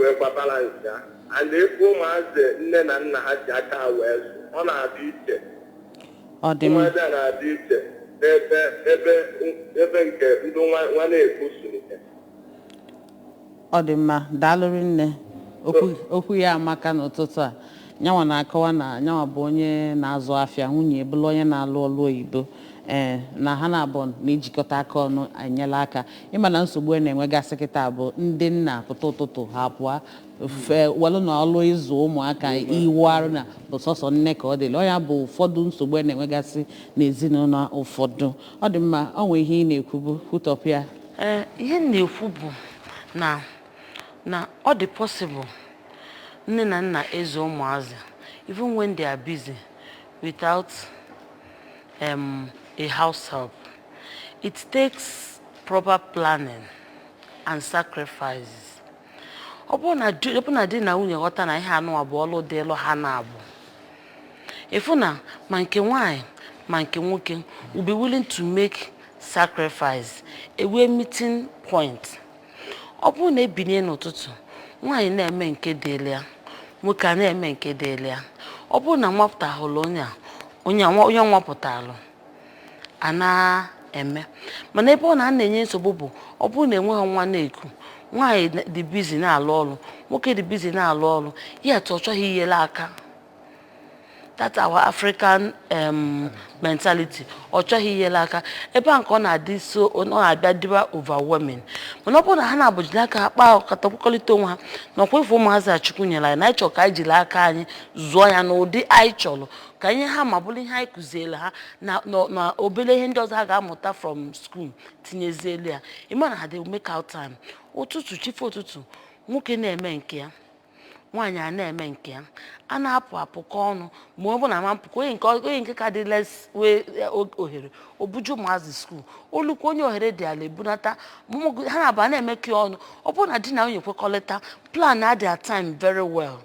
[SPEAKER 4] wee kwa balance ya. And ịfụ ụmụazị nne na nna ha ji aka ha wee zụ, ọ na-adị iche.
[SPEAKER 1] Ọ dị mma.
[SPEAKER 4] Ụmụazị a na-adị iche n'ebe ebe nke ndị nwa na-ekwu sulite.
[SPEAKER 1] Ọ dị mma, daalụrị nne. Okwu ya amaka n'ụtụtụ a. Nyanwa na-akọwa na nyanwa bụ onye na-azụ afịa, nwunye bụrụ onye na-alụ ọlụ oyibo, ee, na ha na-abụ na-ejikọta aka ọnụ enyela aka. Ịma na nsogbu a na-enwegasị kịta bụ ndị nna pụta ụtụtụ, ha pụọ fe welụ na ọlụ ịzụ ụmụaka, iwu arụ na bụ sọsọ nne ka ọ dịla. Ọ ya bụ ụfọdụ nsogbu a na-enwegasị n'ezinụlọ ụfọdụ. Ọ dị mma, ọ nwee ihe ị na-ekwubu, kwutọpụ ya.
[SPEAKER 3] Ee, ihe m na-ekwu bụ na ọ dị possible nne na nna ịzụ ụmụazị even when they are busy without a house help. It takes proper planning and sacrifices. Ọ bụrụ na di na nwunye ghọta na ihe anụwa bụ ọlụ dịlụ ha na-abụ, ịfụ na ma nke nwanyị ma nke nwoke will be willing to make sacrifice, ewee meeting point. Ọ bụrụ na ebinye n'ụtụtụ, nwaanyị na-eme nke dịịrị ya, nwoke a na-eme nke dịịrị ya, ọ bụrụ na nwapụtahụrụ onye a, onye nwapụtalụ a na-eme. Mana ebe ọ na-enye nsogbu bụ ọ bụrụ na enweghị nwa na-eku, nwaanyị dị busy na-alụ ọrụ, nwoke dị busy na-alụ ọrụ, yet ọ chọghị inyere aka. That's our African mentality. Ọ chọghị inyere aka ebe a nke ọ na-adị, so ọ na-abịa dịba overwhelming. Mana ọ bụrụ na ha na-abụjiri aka ha kpaa ọkata, kwekọrịta onwe ha na ọkwa ife ụmụazị a Chukwu nyere anyị, na anyị chọrọ ka anyị jiri aka anyị zụọ ya n'ụdị anyị chọrọ ka ihe ha ma bụrụ ihe anyị kụziere ha, na obere ihe ndị ọzọ ha ga-amụta from school tinyezielu ya, ịma na ha dey make out time. Ụtụtụ chife ụtụtụ, nwoke na-eme nke ya, nwaanyị a na-eme nke ya, a na-apụ apụkọ ọnụ, ma ọ bụ na ama mpụkọ, onye nke ka dị less wee ohere obuju ụmụazị school, olukwu onye ohere dị ala ebunata ha na-aba na-emekọ ya ọnụ. Ọ bụrụ na di na nwunye kwekọrịta, plan their time very well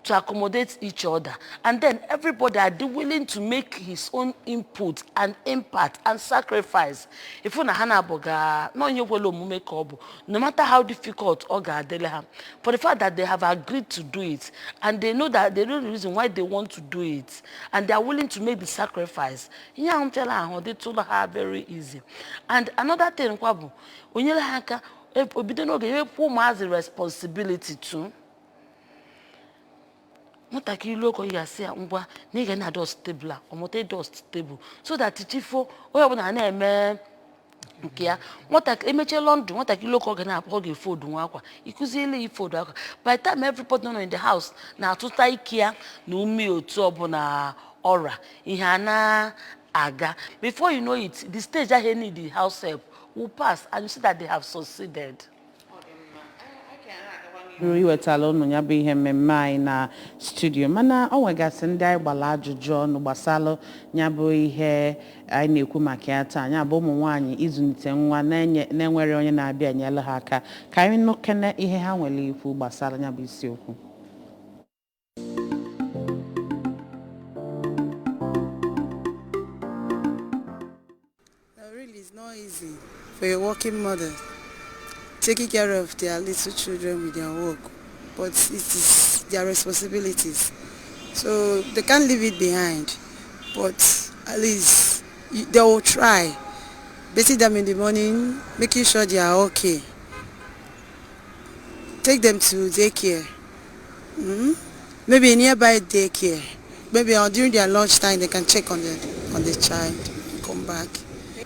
[SPEAKER 3] to accommodate each other, and then everybody are willing to make his own input and impact and sacrifice, ifu na ha na-abụ ga na onye kwere omume ka ọ bụ, no matter how difficult ọ ga-adịrị ha, for the fact that they have agreed to do it and they know that they know the reason why they want to do it and they are willing to make the sacrifice, ihe ahụ mpịara ahụ dịtụrụ ha very easy. And another thing kwa bụ onyere ha aka obido n'oge ewepụ ụmụazị responsibility too. Nwatakịrị oge ị ga-asị ya, ngwa, na ị ga na dust table a, ọmụta dust table, so that chifo onye ọbụla na-eme nke ya. Nwatakịrị emechie laundry, nwatakịrị oge ọ ga na-akpọ, ọ ga-efodu nwa akwa, ịkụziele ya ifodu akwa. By the time everybody nọ in the house na-atụta ike ya na ume otu ọbụla ọra ihe a na-aga, before you know it, the stage ahụ need the house help will pass and you see that they have succeeded.
[SPEAKER 1] Bụrụ iwetala ụnụ ya bụ ihe mmemme anyị na studio, mana ọ nwegasị ndị anyị gbara ajụjụ ọnụ gbasalụ ya bụ ihe anyị na-ekwu maka ya taa, ya bụ ụmụ nwaanyị ịzụlite nwa na-enwere onye na-abịa enyere ha aka. Ka anyị nụkene ihe ha nwere ikwu gbasara ya bụ isiokwu.
[SPEAKER 5] No, really, it's not easy for a working mother taking care of their little children with their work, but it is their responsibilities. So they can't leave it behind, but at least they will try. Bathing them in the morning, making sure they are okay. Take them to daycare. Maybe a nearby daycare. Maybe during their lunchtime they can check on the child and come back.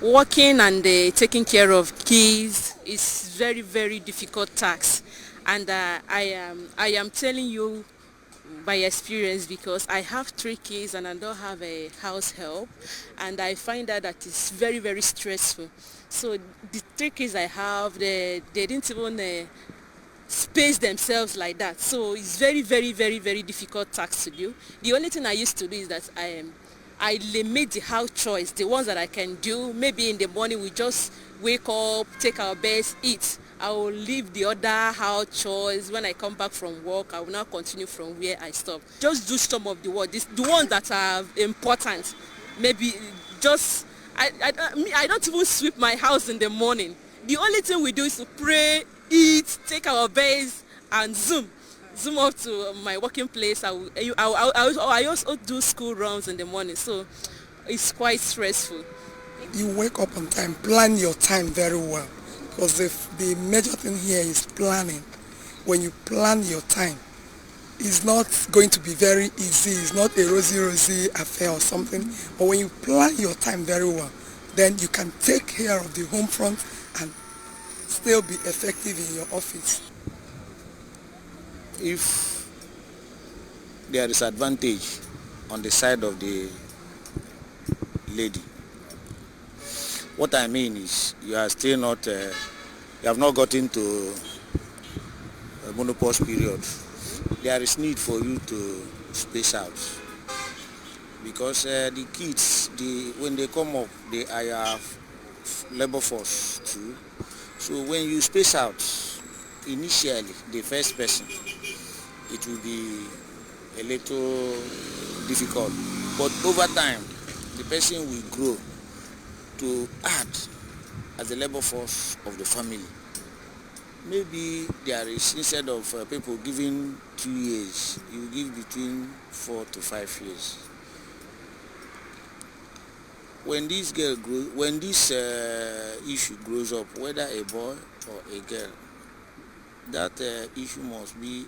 [SPEAKER 6] Working and taking care of kids is very, very difficult task, and I am telling you by experience, because I have three kids and I don't have a house help, and I find out that it's very, very stressful. So the three kids I have, they didn't even space themselves like that. So it's very, very, very, very difficult task to do. The only thing I used to do is that I limit the house chores, the ones that I can do. Maybe in the morning we just wake up, take our best, eat. I will leave the other house chores. When I come back from work, I will now continue from where I stopped. Just do some of the work, the ones that are important. Maybe just, I don't even sweep my house in the morning. The only thing we do is to pray, eat, take our bath, and Zoom up to my working place. I also do school runs in the morning, so it's quite stressful.
[SPEAKER 7] You wake up on time, plan your time very well, because the major thing here is planning. When you plan your time, it's not going to be very easy. It's not a rosy affair or something. But when you plan your time very well, then you can take care of the home front and still be effective in your office.
[SPEAKER 8] If there is advantage on the side of the lady, what I mean is you are still not, you have not gotten to a menopause period. There is need for you to space out, because the kids, when they come up, they are your labor force too. So when you space out, initially, the first person, it will be a little difficult. But over time, the person will grow to add as the labor force of the family. Maybe there is, instead of people giving 2 years, you give between 4 to 5 years. When this girl grows, when this issue grows up, whether a boy or a girl, that issue must be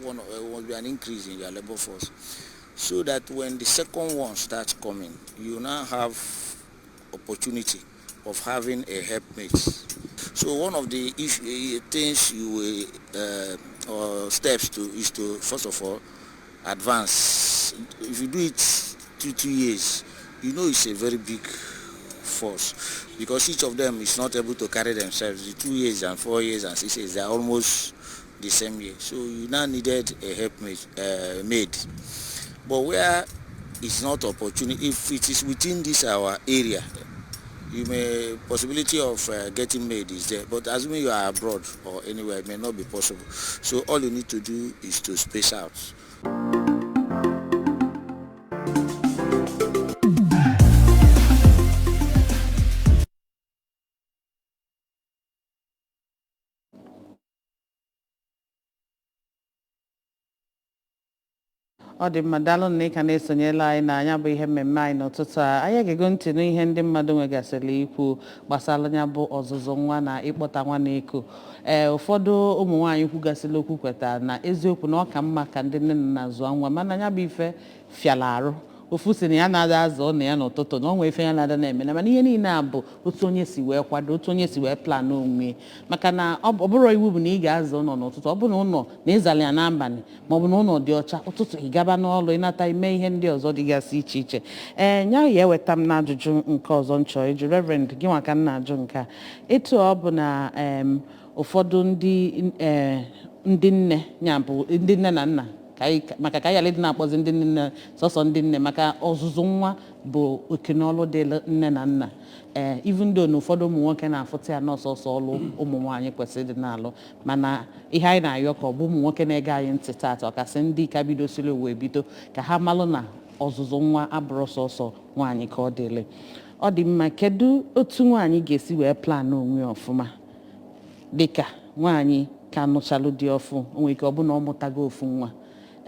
[SPEAKER 8] one, must be an increase in your labor force, so that when the second one starts coming, you now have opportunity of having a helpmate. So one of the things you will or steps to is to first of all advance. If you do it 2 years, you know it's a very big force, because each of them is not able to carry themselves. The 2 years and 4 years and 6 years, they are almost the same year. So you now needed a helpmate, maid. But where it's not opportunity, if it is within this our area, you may possibility of getting maid is there, but assuming you are abroad or anywhere, it may not be possible. So all you need to do is to space out.
[SPEAKER 1] Ọ dị mma, daalụ na ị ka na-esonyela anyị na anya bụ ihe mmemme anyị n'ụtụtụ a. Anyị ga-ego ntị n'ihe ndị mmadụ nwegasịrị ikwu gbasara ya bụ ọzụzụ nwa na ịkpọta nwa na-eko. Ee, ụfọdụ ụmụ nwaanyị kwugasịrị okwu kwetara na eziokwu na ọ ka mma ka ndị nne na nna zụọ nwa, mana ya bụ ife fịara arụ. Ofu si na ya na-ada azụ ọ na ya n'ụtụtụ na ọ nwee ife ya na-ada na-eme na, mana ihe niile a bụ otu onye si wee kwado, otu onye si wee plan onwe, maka na ọ bụrụ iwu bụ na ị ga-azụ ụlọ n'ụtụtụ, ọ bụ na ụlọ na ịzala ya n'abalị, ma ọ bụ na ụlọ dị ọcha ụtụtụ ị gaba n'ọlụ ịnata ime ihe ndị ọzọ dịgasị iche iche. Ee, nya ya eweta m n'ajụjụ nke ọzọ m chọrọ ịjụ Reverend gị nwa ka m na-ajụ nke a. Etu ọ bụ na ụfọdụ ndị nne ya bụ ndị nne na nna, maka ka anyị ghara ịdị na-akpọzi ndị nne sọsọ ndị nne, maka ọzụzụ nwa bụ okenọlụ dị nne na nna. Ee, even though na ụfọdụ ụmụ nwoke na-afụta ya n'ọsọsọ ọlụ ụmụ nwaanyị kwesịrị ịdị na-alụ, mana ihe anyị na-ayọ ka ọ bụ ụmụ nwoke na-ege anyị ntị taata, ọkasị ndị ka bidosiri ụwa ebido, ka ha malụ na ọzụzụ nwa abụrụ sọsọ nwaanyị ka ọ dịrị. Ọ dị mma, kedu otu nwaanyị ga-esi wee plan onwe ya ọfụma dịka nwaanyị ka nụchalụ dị ọfụ, o nwere ike ọ bụ na ọ mụtago ofu nwa,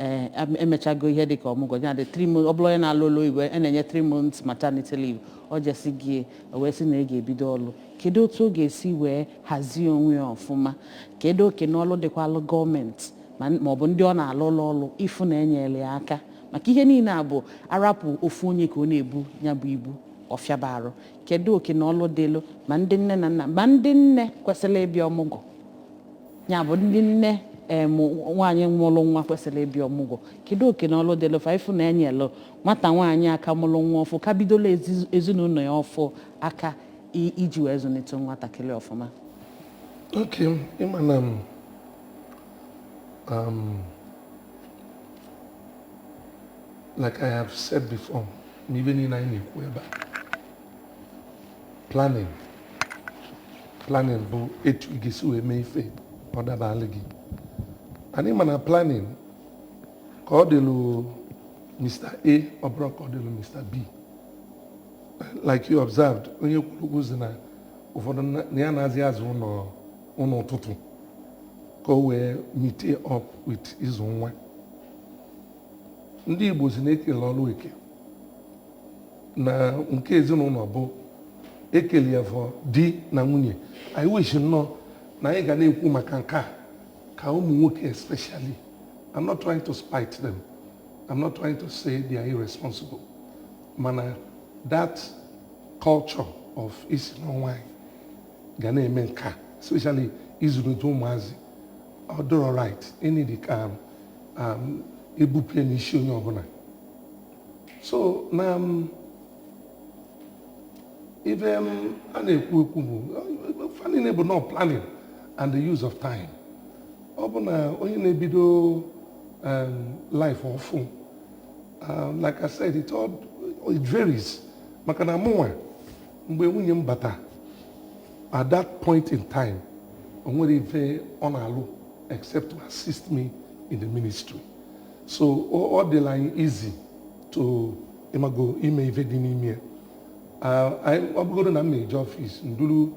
[SPEAKER 1] ee, emechago ihe dịka ọmụgwọ ya dị 3 months, ọ bụrụ onye na-alụ ụlọ oyibo a na-enye 3 months maternity leave, ọ jesi gị o wee sị na ị ga-ebido ọlụ, kedu otu ọ ga-esi wee hazie onwe ya ọfụma? Kedu oke n'ọlụ dịkwalụ gọọmenti ma ọ bụ ndị ọ na-alụ ụlọ ọlụ ịfụ na enyere ya aka, maka ihe niile a bụ arapụ ofu onye ka ọ na-ebu ya bụ ibu ọfịaba arụ. Kedu oke n'ọlụ dịlụ ma ndị nne na nna ma ndị nne kwesịrị ịbịa ọmụgwọ, ya bụ ndị nne nwaanyị mụrụ nwa kwesịrị ịbịa ọmụgwọ, kedu oke na ọlụ dịlụ fa ịfụ na enyelụ nwata nwaanyị aka mụrụ nwa ọfụ ka bidola ezinụlọ ya ọfụ aka iji wee zụlite nwatakịrị ọfụma?
[SPEAKER 2] Okay, ịma na Like I have said before, n'ibe niile anyị na-ekwu ebe a, planning, planning bụ etu ị ga-esi wee mee ife ọ dabalị gị. Anyị ma na planning ka ọ dịlụ Mr. A, ọ bụrụ ka ọ dịlụ Mr. B. Like you observed, onye kwuru okwu sị na ụfọdụ na ya na-azị azụ ụlọ ụlọ ụtụtụ ka o wee meet up with ịzụ nwa. Ndị Igbo si na-ekele ọrụ eke na nke ezinụlọ bụ ekele ya for di na nwunye. I wish nnọọ na anyị ga na-ekwu maka nke a ka ụmụ nwoke especially. I'm not trying to spite them, I'm not trying to say they are irresponsible, mana that culture of isi n'ọnwa anyị ga na-eme nke a, especially ịzụlite ụmụazị, ọ dịrọ right ịnị dị ka ebupụ ya n'isi onye ọbụla. So na ife a na-ekwu ekwu bụ fa niile bụ not planning and the use of time. Ọ bụ na onye na-ebido life ọfụ, like I said, it varies, maka na mụnwa, mgbe nwunye m bata, at that point in time, o nwere ife ọ na-alụ except to assist me in the ministry. So ọ dịla anyị easy to ịmago ime ife dị n'ime ya. Ọ bụgoro na m na-eje ọfịs nduru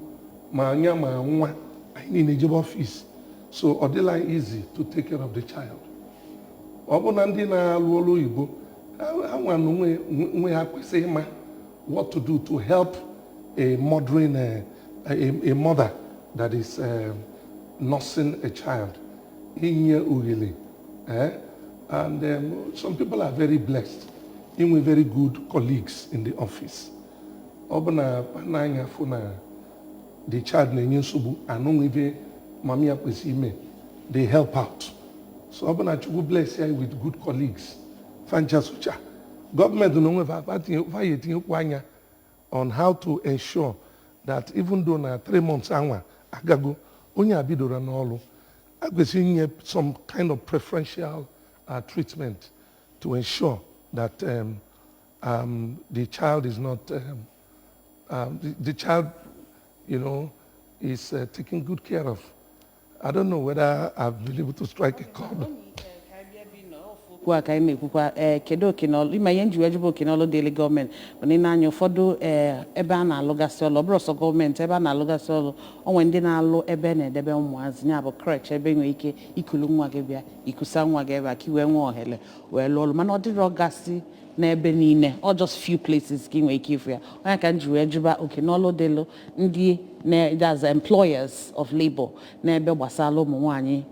[SPEAKER 2] ma anya ma nwa anyị niile ejebe ọfịs, so ọ dịla anyị easy to take care of the child. Ọ bụ na ndị na-alụ ọrụ oyibo, ha nwa na onwe ha kwesịrị ịma what to do to help a mother that is nursing a child, inye ohere, eh? And some people are very blessed inwe very good colleagues in the office. Ọ bụ na n'anya fụ na the child na-enye nsogbu anụnwe ife mami ya kwesịrị ime, they help out. So ọ bụ na Chukwu bless ya with good colleagues, fancha socha gọọmenti na onwe fa ya etinyekwu anya on how to ensure that even though na 3 months anwa agago onye a bidoro n'ọrụ, a kwesịrị inye some kind of preferential treatment to ensure that the child is not the child is taken good care of. I don't know whether I've been able to strike a chord.
[SPEAKER 1] Okwu a ka anyị na-ekwukwa, ee, kedu okenọlụ ịma ihe nji wee jụba okenọlụ dịịrị gọọmenti bụ na ị na-anya ụfọdụ, ee, ebe a na-alụgasị ọlụ, ọ bụrụ sọ gọọmenti, ebe a na-alụgasị ọlụ, onwe ndị na-alụ ebe a na-edebe ụmụazị, ya bụ crèche, ebe nwere ike ikulu nwa gị bịa ikusa nwa gị ebe a ka i wee nwee ohere wee lụọ ọlụ, mana ọ dịrọ gasị n'ebe niile, ọ just few places ka ị nwere ike ịfụ ya. Onye ka m ji wee jụba okenọlụ dịlụ ndị that's employers of labor n'ebe gbasara ụmụ nwanyị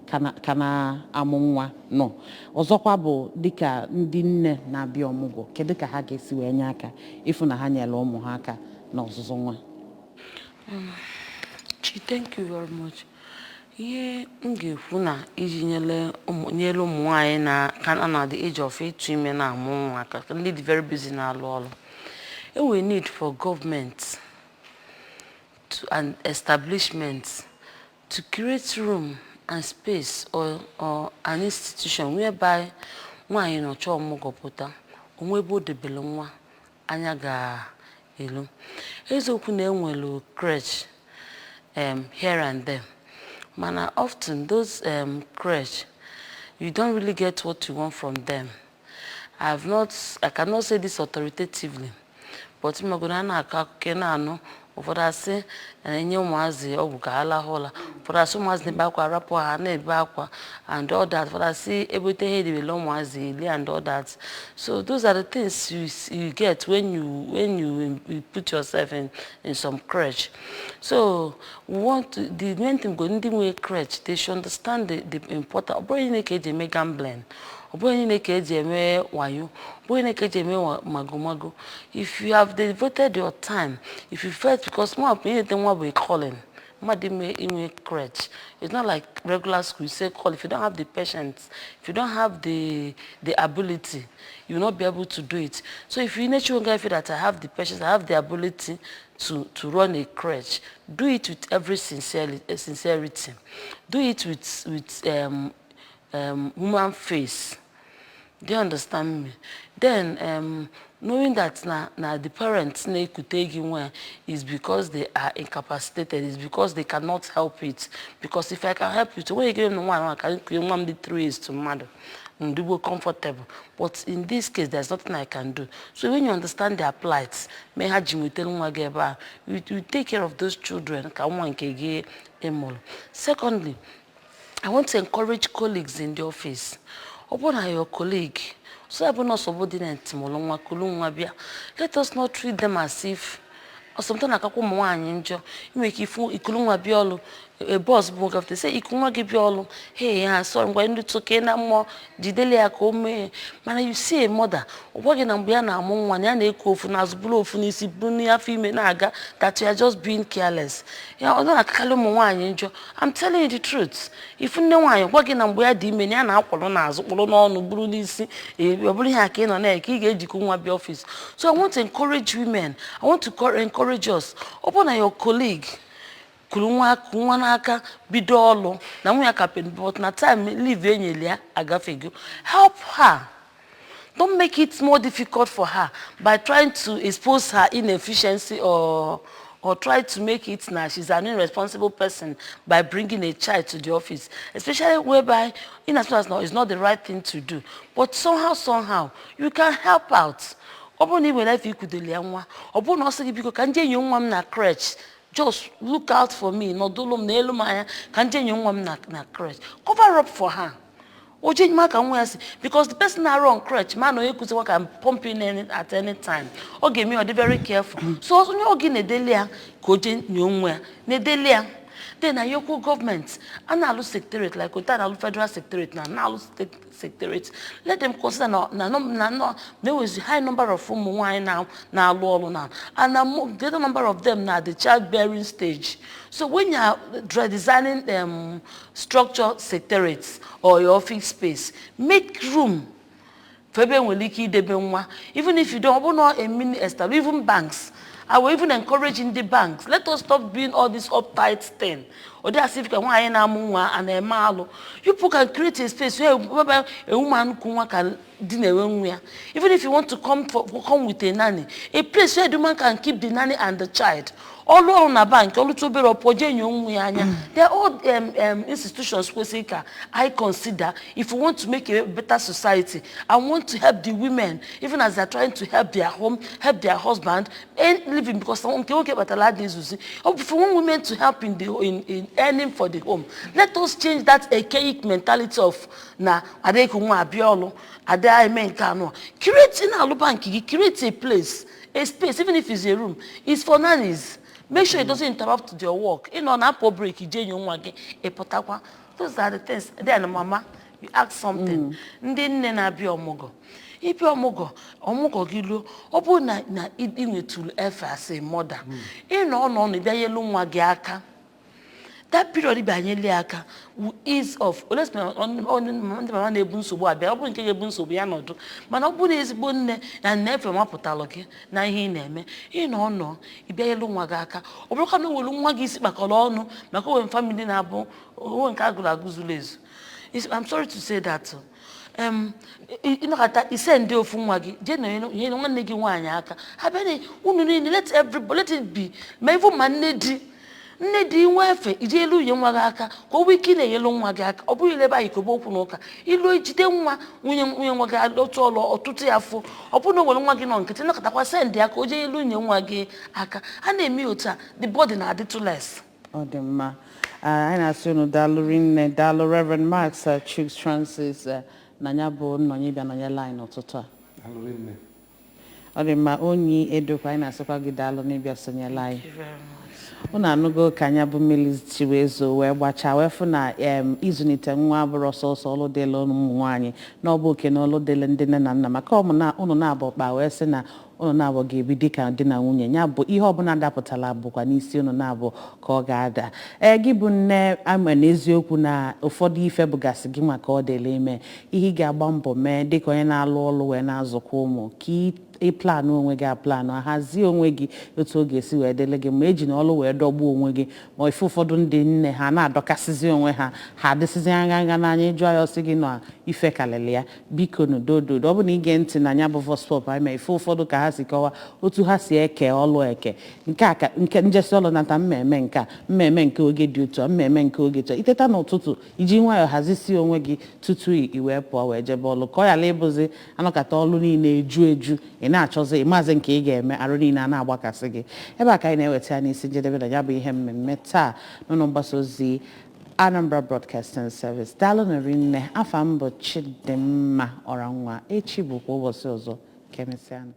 [SPEAKER 1] ka na-amụ nwa nọ. Ọzọkwa bụ dịka ndị nne na-abịa ọmụgwọ, kedu ka ha ga-esi wee nye aka ịfụ na ha nyere ụmụ ha aka n'ọzụzụ nwa?
[SPEAKER 3] Chi, thank you very much. Ihe m ga-ekwu na iji nyere ụmụ nwaanyị na ka na the age of ịtụ ime na-amụ nwa aka, ka ndị dị very busy na-alụ ọrụ, e nwere need for government to and establishments to create room and space or an institution whereby nwaanyị nọcha ọmụgwọ pụta, onwe ebe o debere nwa anya ga-elu. Eziokwu na enwere crèche here and there, mana often those crèche, you don't really get what you want from them. I cannot say this authoritatively, but imagoro a na-akọ akụkọ, ị na-anụ ụfọdụ asị na-enye ụmụazị ọgwụ ka ha lahụ ụla, ụfọdụ asị ụmụazị na-ebe akwa, rapụ ha na-ebe akwa and all that, ụfọdụ asị ebute ihe edebele ụmụazị eli and all that. So those are the things you get when you put yourself in some crèche. So we want to, the main thing bụ ndị nwe crèche, they should understand the important. Ọ bụrụ niile ka eji eme gambling, ọ bụghị niile ka eji eme wayo, ọ bụghị niile ka eji eme magomago. If you have devoted your time, if you felt, because nwa inete nwa bụ a calling, mmadụ ime inwe crèche, it's not like regular school. You say call, if you don't have the patience, if you don't have the ability, you will not be able to do it. So if you naturally feel that I have the patience, I have the ability to run a crèche, do it with every sincerity. Do it with human face. Do you understand me? Then knowing that na the parents na-ekute gị nwa is because they are incapacitated, is because they cannot help it. Because if I can help it, onweghị ike m na nwa ka nkuye nwa m dị 3 years to mmadụ ndigbo comfortable. But in this case, there's nothing I can do. So when you understand their plight, mee ha ji nwetara nwa gị ebe a, you take care of those children ka nwa nke gị ịmụrụ. Secondly, I want to encourage colleagues in the office. Ọ bụrụ na your colleague, so ya bụ na subordinate mụrụ nwa, kulu nwa bịa, let us not treat them as if ọsọmta na-akakwa ụmụ nwaanyị njọ. Inwe ike ifu ikulu nwa bịa ọlụ, boss bụ nwoke, sị iku nwa gị bịa ọlụ, hey, ha sọ ngwa ndị tụke na mmụọ jidele ya ka o mee. Mana you see a mother, ọ gwa gị na mgbe ya na-amụ nwa na ya na-eku ofu n'azụ, bụrụ ofu n'isi, bụrụ n'afọ ime na-aga, that you are just being careless. Ya ọ na-akakarị ụmụ nwaanyị njọ. I'm telling you the truth. Ifu nne nwaanyị gwa gị na mgbe ya dị ime na ya na-akwụrụ n'azụ, kpụrụ n'ọnụ, bụrụ n'isi, ọ bụrụ ihe a ka ị nọ na-eke ị ga-ejikọ nwa bịa ọfịs. So I want to encourage women, I want to encourage us. Ọ bụrụ na your colleague kuru nwa nwa n'aka bido ọlụ na nwa ya ka pen, but na time leave enyere ya agafego, help her. Don't make it more difficult for her by trying to expose her inefficiency or try to make it na she's an irresponsible person by bringing a child to the office, especially whereby in as much as now it's not the right thing to do, but somehow, somehow you can help out. Ọ bụrụ na ị nwere efe ikwudoli ya nwa, ọ bụrụ na ọ sị gị, "Biko, ka nje enyo nwa m na crèche, just look out for me, nọdụlụ m n'elu m anya ka nje enyo nwa m na crèche," cover up for her. Oje enyemaka nwa ya si, because the person na-arụ on crèche ma na onye kụzi ka pump in at any time, ọ ga-eme ọ dị very careful. So onye oge na-edeli ya ka o jee nyoo nwa ya na-edeli ya. Then na yokwu gọọmenti a na-alụ secretariat, like otu a na-alụ federal secretariat na na-alụ state secretariat, let them consider na na enwezi high number of ụmụ nwaanyị na na-alụ ọrụ na and na greater number of them na the childbearing stage. So when you are designing structure secretariats or your office space, make room for ebe enwere ike idebe nwa, even if you don't, ọ bụrụ na a mini establish. Even banks, I will even encourage in the banks, let us stop doing all this uptight thing. Ọ dị as if ka nwaanyị na-amụ nwa a na-eme alụ. You people can create a space where a woman kụ nwa ka di na-enwe nwa ya. Even if you want to come with a nanny, a place where the woman can keep the nanny and the child. Ọlụ ọrụ na bank, ọlụtụ obere ọpụọ jee nye onwe ya anya. They are all institutions kwesịrị ka I consider if we want to make a better society. I want to help the women even as they are trying to help their home, help their husband earn living, because nke nwoke kpatara adị ezuzi. If we want women to help in earning for the home, let us change that archaic mentality of na adịghị nwa abịa ọlụ ada eme nke anọ. Create na alụ bank gị, create a place, a space, even if it's a room, it's for nannies. Make sure it doesn't interrupt your work. Ị nọ na-apụ break, ije nye nwa gị, ịpụtakwa. Those are the things. Then mama, you ask something. Ndị nne na-abịa ọmụgwọ, ịbịa ọmụgwọ, ọmụgwọ gị luo, ọ bụrụ na ị nwetụrụ efe as a mother, ị nọ nọ nọ bịa nyelu nwa gị aka. That period bịa nyeli aka will ease off. Oles ndị mama na-ebu nsogbu abịa, ọ bụrụ nke ga-ebu nsogbu ya nọdụ, mana ọ bụrụ na ezigbo nne na nna efe mapụtalụ gị na ihe ị na-eme, ị nọ nọ ịbịa nyelu nwa gị aka. Ọ bụrụkwa na o welu nwa gị isi kpakọrọ ọnụ, maka onwe family na-abụ onwe nke agụrụ agụ zuru ezu. I'm sorry to say that, ịnọkọta ise ndị ofu nwa gị jee na nyere nwanne gị nwaanyị aka, ha bịa na unu niile. Let everybody, let it be, ma even ma nne di, nne di nwa efe iji elu nwunye nwa gị aka ka o nwee ike ị na-enyelu nwa gị aka. Ọ bụghị ilebe anyị kobe okwu na ụka ilu ejide nwa nwunye nwa gị otu ọlụ ọtụtụ ya fụ. Ọ bụrụ na o nwere nwa gị nọ nkịtị, nọkọtakwa send ya ka o jee elu nwunye nwa gị aka. Ha na-eme otu a, the body na-adịtụ less.
[SPEAKER 1] Ọ dị mma. Ah, anyị na-asị unu daalụ rinne. Daalụ, Reverend Max Chuks Francis, na ya bụ nnọnye bịa nọnyela anyị n'ụtụtụ a. Ọ dị mma. Onyi Edokwa, anyị na-asịkwa gị daalụ n'ịbịa sonyela anyị. Unu anụgo ka anya bụ mmiri si wee zoo wee gbachaa wee fụ na ịzụlite nwa abụrụ ọsọsọ ọlụ dịla ụmụ nwaanyị, na ọ bụ oke na ọlụ dịla ndị nne na nna, maka ụmụ na unu na-abụ kpa wee sị na Unu na-abụ ga-ebi dịka di na nwunye, ya bụ ihe ọbụla dapụtara bụkwa n'isi unu na-abụ ka ọ ga-ada. Ee, gị bụ nne, ama n'eziokwu na ụfọdụ ife bụgasị gị maka ọ dịla ime ihe ị ga-agba mbọ mee dịka onye na-alụ ọlụ wee na-azụkwa ụmụ, ka ị planụ onwe gị, aplanụ hazie onwe gị otu ọ ga-esi wee dịrị gị ma eji na ọlụ wee dọgbuo onwe gị. Ma ife ụfọdụ ndị nne ha na-adọkasịzi onwe ha, ha adịsịzi agha nha n'anya, ịjụ ya ọsị gị na ife karịrị ya. Biko n'udododo, ọ bụ na ige ntị na ya bụ vox pop anyị ma ife ụfọdụ ka ha si kọwa otu ha si eke ọlụ, eke nke a ka nke njesi ọlụ nata mmemme nke a, mmemme nke oge dị otu a, mmemme nke oge otu a. Iteta n'ụtụtụ, iji nwayọọ hazisie onwe gị tutu i wee pụọ wee jebe ọlụ, ka ọ ghara ịbụzi anọkata ọlụ niile eju eju, ị na-achọzi ịmazi nke ị ga-eme, arụ niile a na-agbakasị gị. Ebe a ka anyị na-eweta ya n'isi njedebe na ya bụ ihe mmemme taa n'ụlọ mgbasa ozi Anambra Broadcasting Service. Daalụ na rinne. Afa m bụ Chidimma Ọranwa. Echi bụkwa ụbọchị ọzọ. Ka emesịanụ.